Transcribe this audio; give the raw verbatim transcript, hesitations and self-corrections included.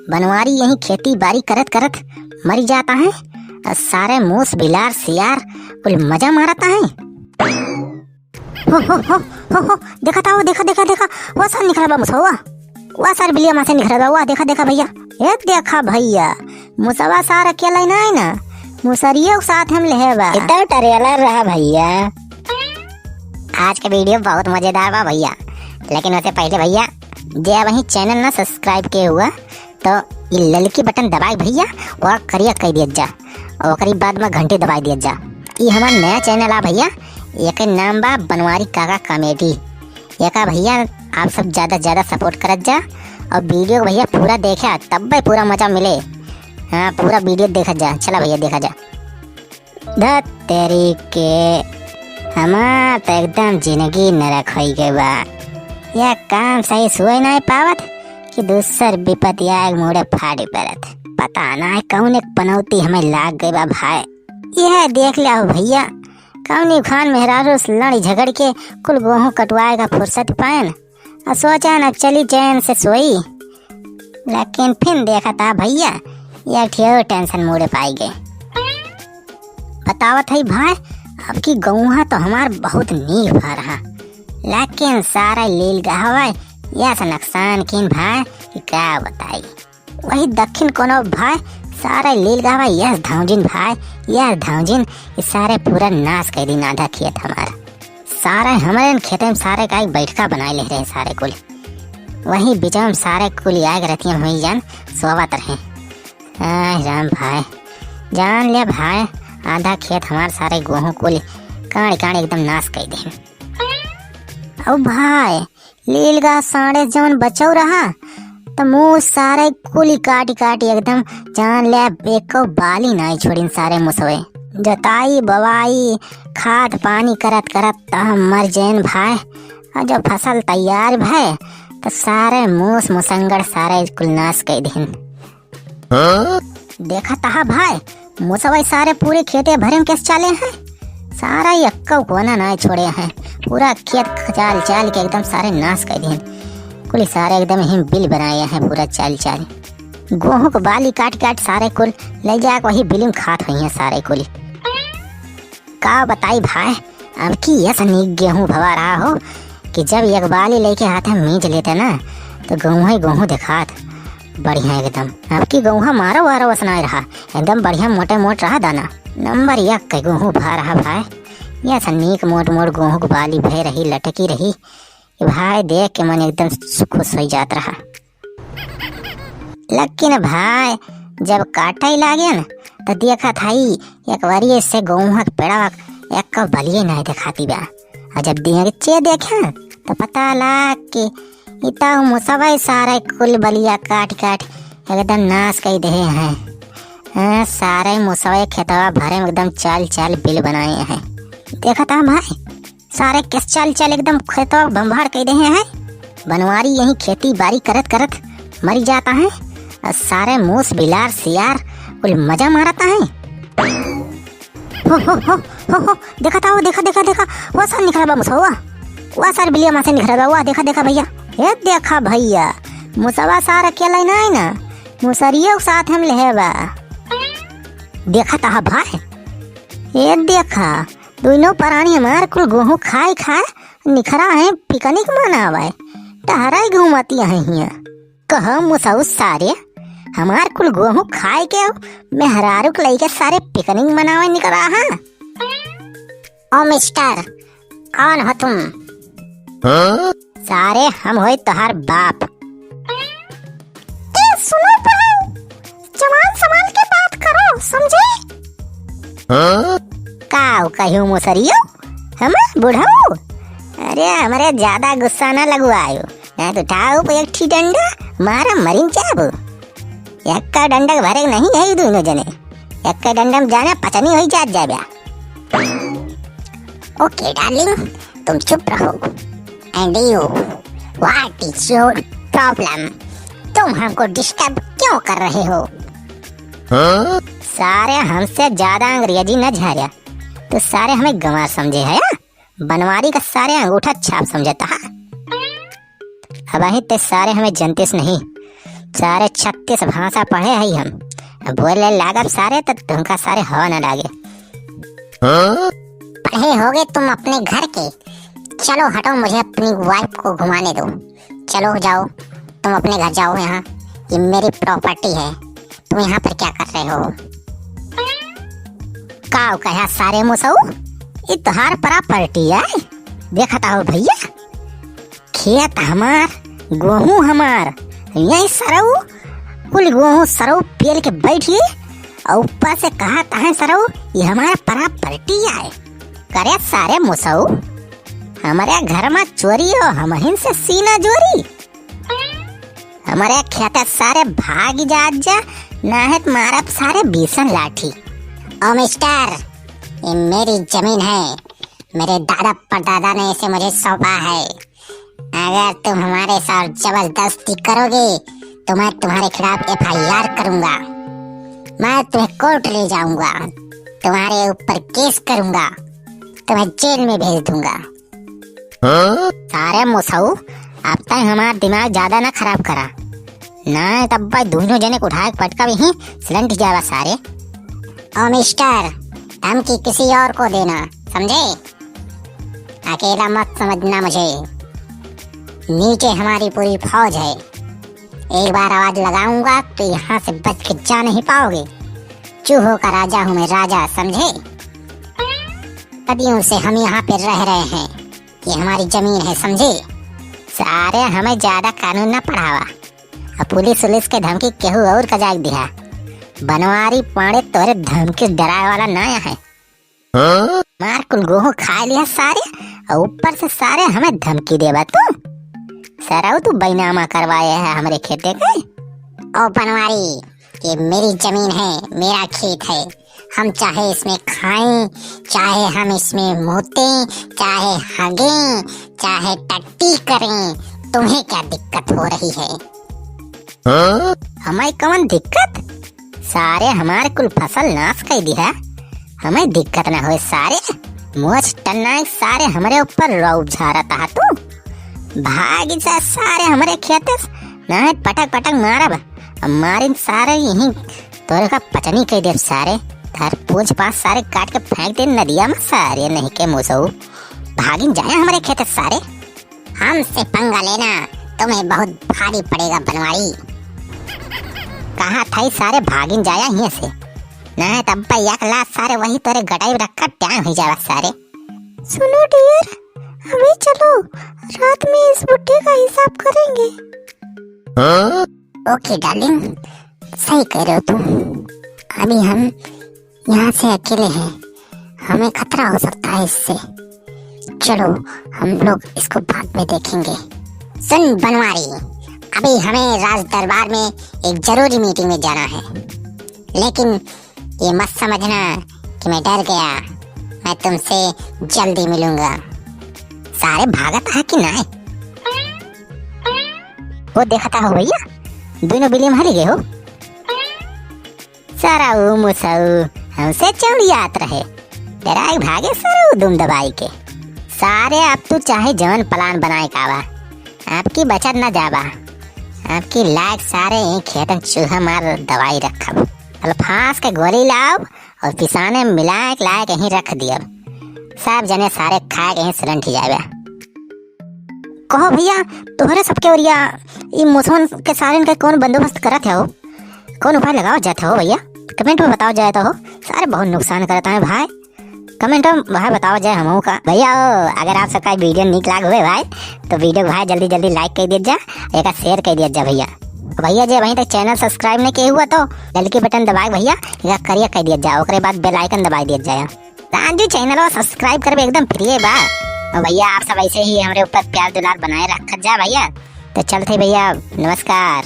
बनवारी यहीं खेती बारी करत करत मरी जाता है, और सारे मूस बिलार सियार कुल मजा मारता है। हो, हो, हो, हो, हो, देखा था वो, देखा, देखा, देखा, वो सार निकला बा मुसवा। वाह सार बिलिया मासे निकला बा, वाह, देखा, देखा भइया। ए देखा भइया, मुसवा सार अकेला ही नाहीं ना, मुसरियो के साथ हम लेहे बा। इतना trailer रहा भइया। आज का video बहुत मजेदार बा भइया, लेकिन उससे पहले भइया, जे अबहीं channel ना subscribe किहे हुआ, तो ई ललकी button दबाइ भइया और करिया कइ दिया जा, और ओकरी बाद में घंटी दबाइ दिया जा। ई हमार नया channel आ भइया, एकर नाम बा बनवारी काका comedy। एका भइया आप सब ज्यादा से ज्यादा support करत जा और video को भइया पूरा देखा, तब्बे पूरा मजा मिले। हाँ, पूरा video देखत जा। चला भइया, देखा जा। धत तेरी के, हमार तो एकदम जिंदगी नरक होइ गई बा। यह काम सही सोए नाहीं पावत कि दूसर विपत्ति आए मुड़े फाड़ी पड़त। पता नाहीं कौन एक पनौती हमें लाग गई बा भाई। यह देख लिया हो भइया, कौनी खान मेहरारू से लड़ी झगड़ के कुल गोहूँ कटवाए का फुर्सत पाएन। आ सोचा न चली चैन से सोई, लेकिन फिन देखा था भइया, एक ठे और tension मुड़े पाइ गए। बतावत है भाई, अबकी गौहा तो हमार बहुत नीक भा रहा, लेकिन सारा लील गहवा यस नुकसान किन भाई कि का बताई। वही दक्षिण कोनो भाई सारा लील गहवा यस धौजिन भाई, यस धौजिन, ये सारे पूरा नाश कइ दिन आधा खेत हमार। सारे हमरे खेते में सारे का एक बैठका बनाए ले रहे सारे कुल। वही बीच में सारे कुल आए के रतिया हुई जान सोवत रहे। आह राम भाई, जान ले भाई, आधा खेत हमार सारे गोहूँ कुल कांड़ कांड़ एकदम नाश कइ दे। अब भाई, लील गहवा सारे जौन बचौ रहा, त मूस सारे कुल काटी काटी एकदम जान ले एको बाली नाहीं छोड़िन सारे मुसवे। जोताई, बोवाई, खाद पानी करत करत त हम मर जैन भाई। और जब फसल तैयार भए, त सारे मूस मुसंगड़ सारे कुल नाश कइ दिन। हाँ? देखा तहा भाई, मुसवा सारे पूरे खेते भरे में कस चाले हैं। सारा यक्को कोना नाहीं छोड़े हैं। पूरा खेत चाल चाल के एकदम सारे नाश कइ दिन। कुल सारे एकदम हिम बिल बनाए हैं पूरा चाल चाल। गोहूँ को बाली काट काट सारे कुल लइ जाके वही बिल में खात हुई हैं सारे कुल। का बताई भाई, अबकी यस नीक गेहूँ भवा रहा हो कि जब एक बाली लइके हाथ में मीज लेते ना, तो गौहा ही गौहूँ देखात। बढ़िया एकदम। अबकी गौहा मारो वारो वसनाए रहा, एकदम बढ़िया मोटे मोट रहा दाना। नंबर एक के गौहूँ भा रहा भाई। यस नीक मोट मोट गौहूँ के बाली भय रही, लटकी रही कि भाई देख के मन एकदम सु-, खुश होइ जात रहा। लेकिन भाई, जब काटइ लागे न, त देखत हई, एक बारी ऐसे गौहा के पेड़वा एक बलिए नाहीं देखाती बा। और जब दिया के चे देखे, त पता लाग कि ई त मुसवा सारे कुल बलिया काट काट एकदम नाश कइ देहे हैं। हाँ, सारे मुसवा खेतवा भरे में एकदम चाल चाल बिल बनाए हैं। देखत हा भाई, सारे कस चाल चाल एकदम खेतवा बम्भार कइ देहे हैं। बनवारी यहीं खेती बारी करत करत मरी जाता है, और सारे मूस बिलार सियार कुल मजा मारता है। हो, हो, हो, हो, हो, देखा था वो, देखा, देखा, देखा, वो सार निकला बा मुसवा। वो सार बिलिया मासे निकला बा, वो देखा, देखा भइया। ए देखा भइया, मुसवा सार अकेला ही नाहीं ना, मुसरियो के साथ हम लेहे बा। देखा था भाई, ए देखा, दुइनो परानी हमार कुल गोहूँ खाए खाए निखरा है, picnic मनावे, टहराई घूमती है हियाँ। कहो मुसऊ सारे, हमार कुल गोहूँ खाए के मेहरारू के लइके सारे picnic मनावे निकरा है। ओ mister, कौन हो तुम? हाँ? सारे हम होई तोहार बाप। ए, सुनो भाई, जबान संभाल के बात करो, समझे? हाँ? का कहियो मुसरियो? हम बुढ़ऊ? अरे, हमरे ज्यादा गुस्सा ना लगवायो, नहीं तो उठाओ एक ठी डंडा, मारा मरिन जाबो। एक्का डंडा के भरे नहीं है दुनो जने, एक्का डंडा में जाना पचनी होई जात जाबे। Okay darling, तुम चुप रहो। And you, what is your problem? तुम हमको disturb क्यों कर रहे हो? हाँ? सारे हमसे ज्यादा अंग्रेजी न झार्या, तो सारे हमें गंवार समझे है, हाँ? बनवारी का सारे अंगूठा छाप समझता है। अब अहीं ते सारे हमें जनते से नहीं, सारे छत्तीस भाषा पढ़े हई हम, अब बोले लागब सारे तो तुमका सारे हवा न लागे। हाँ? पढ़े होगे तुम अपने घर के। चलो हटो, मुझे अपनी wife को घुमाने दो। चलो जाओ, तुम अपने घर जाओ, यहाँ ये मेरी property है, तुम यहाँ पर क्या कर रहे हो? काव कहा सारे मुसऊ, ई तोहार property है? देखत हो भैया, खेत हमार, गोहूँ हमार, यही सरऊ कुल गोहूँ सरऊ पेल के बैठ गई और ऊपर से कहत है सरऊ, ये हमार property है। करे सारे मुसऊ, हमरे घर में चोरी हो, हमहिन से सीना जोरी। हमरे खेते सारे भाग जात जा, नाहीं त मारब सारे बीसन लाठी। ओ मिस्टर, ये मेरी जमीन है, मेरे दादा परदादा ने इसे मुझे सौंपा है। अगर तुम हमारे साथ जबरदस्ती करोगे तो मैं तुम्हारे खिलाफ F I R करूंगा, मैं तुम्हें कोर्ट ले जाऊंगा, तुम्हारे ऊपर केस करूंगा, तुम्हें जेल में भेज दूंगा। हाँ? सारे मुसऊ, अब तक हमार दिमाग ज्यादा ना खराब करा, ना तब भाई दोनों जने को उठा के पटका भी ही सिलंट जावा सारे। ओ मिस्टर, धमकी किसी और को देना, समझे? अकेला मत समझना मुझे, नीचे हमारी पूरी फौज है। एक बार आवाज लगाऊंगा तो यहाँ से बच के जा नहीं पाओगे। चूहों का राजा हूँ मैं, राजा, समझे? सदियों से हम यहाँ पे रह रहे हैं, ये हमारी जमीन है, समझे? सारे हमें ज्यादा कानून ना पढ़ावा, अब पुलिस उलिस के धमकी केहू और का जाग दिहा। बनवारी पांड़े तोरे धमकी डरावे वाला ना है। हाँ? मार कुल गोहूं खा लिया सारे, और ऊपर से सारे हमें धमकी देवा तू। सरऊ तू बैनामा करवाए है हमरे खेते के। ओ बनवारी, ये मेरी जमीन है, मेरा खेत है, हम चाहे इसमें खाएं, चाहे हम इसमें मूतें, चाहे हगें, चाहे टट्टी करें, तुम्हें क्या दिक्कत हो रही है? हाँ? हमें कौन दिक्कत? सारे हमारे कुल फसल नाश कर दिया, हमें दिक्कत ना होए सारे। मोछ टन्नाए सारे हमरे ऊपर रौब झारत हा तू। भाग जा सारे हमरे खेते से, नाहीं पटक पटक मारब। अब मारिन सारे यहीं तोरे का पचनी कह देब सारे। तार पूंछ पास सारे काट के फेंक दे नदिया में सारे, नहीं के मुसऊ। भागिन जाए हमरे खेते से सारे। हमसे पंगा लेना तुम्हें बहुत भारी पड़ेगा बनवारी। कहा था सारे भागिन जाया हियां से, नाहीं तब एक लात सारे वही तोरे गटाई में रखा टांग हो जावा सारे। सुनो डियर, अभी चलो, रात में इस बुड्ढे का हिसाब करेंगे। हाँ? ओके डार्लिंग, सही कह रहे हो तुम। अभी हम यहाँ से अकेले हैं, हमें खतरा हो सकता है इससे। चलो, हम लोग इसको बाद में देखेंगे। सुन बनवारी, अभी हमें राज दरबार में एक जरूरी मीटिंग में जाना है, लेकिन ये मत समझना कि मैं डर गया, मैं तुमसे जल्दी मिलूंगा। सारे भागत है कि नाहीं? वो देखता हो भैया, दोनों बिल्ली में हली गए हो। सरऊ मुसऊ, हमसे चौड़ियात रहे, डराए भागे सरऊ दुम दबाई के। सारे अब तू चाहे जवन plan बनाए का बा, आपकी बचत न जाबा, आपकी लायक सारे यहीं खेतन चूहा मार दवाई रखब। अल्फास के गोली लाओ और पिसाने मिलाए के लायक यहीं रख दियब। सब जने सारे खाए के यहीं सिलंट ही जाबे। कहो भैया, तोहरे सबके ओरिया ई मुसवन के सारन के कौन बंदोबस्त करत है हो, कौन उपाय लगाओ जात हो भैया, comment में बताओ जाए तो हो। सारे बहुत नुकसान करता है भाई, comment में भाई बताओ जाए हमहू का। भैया हो, अगर आप सबका video नीक लाग हुए भाई, तो video को भाई जल्दी जल्दी like कर दिया जा, एक share कर दिया जा भैया। भैया जे अभी तक channel subscribe नहीं किए हुआ तो ललकी button दबाए भैया, एक करिया कर दिया जा, ओकरे बाद bell icon दबाए दिया जाए। राजू channel subscribe करबे एकदम free बा। और भैया आप सब ऐसे ही हमरे ऊपर प्यार दुलार बनाए रखत जा भैया। तो चलते भैया, नमस्कार।